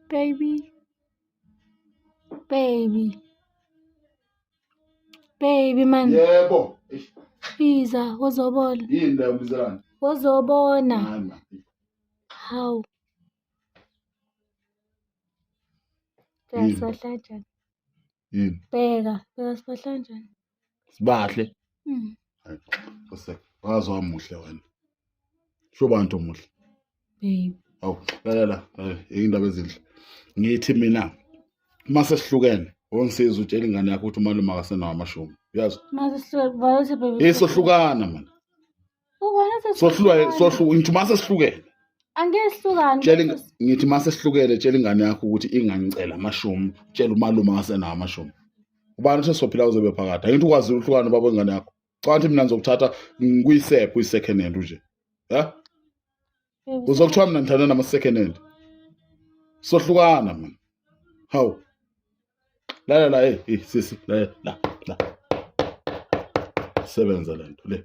Baby. Baby. Baby man. Yebo. Eish, Biza wozobona. Yini la ubizelani? Wozobona. Hayi man. Hawu. Bheka Yini? sibahle kanjani. Yini? Bheka, bheka sibahle kanjani. Sibahle. Hayi, Kosek. Wazi wamuhle wena. Sho bantu omuhle. Babe. Awu, lalela, lalela, indaba ezinhle. Ngithi mina uma sesihlukene, wongisiza utshela ingane yakho ukuthi umalume akasenawo amashumi. Uyazi? Mase sihlukene, vale baby. Eh sohlukana man. Ubona Sohluka sohluka ngithi uma sesihlukene. Angeke sihlukane. Tshela ngithi uma sesihlukene tshela ingane yakho ukuthi ingangicela amashumi, tshela umalume akasenawo amashumi. Ubani uthe sophila uzobe phakade. Angithi ukwazi uhlukana baba wengane yakho. Cha ukuthi mina ngizokuthatha ngikuyisephe uyi-second hand nje. Ha? Uzokuthiwa mina ngithanda nama second hand. Sohlukana man. Hawu. La la la hey, hey sisi la la la. Sebenza lento le.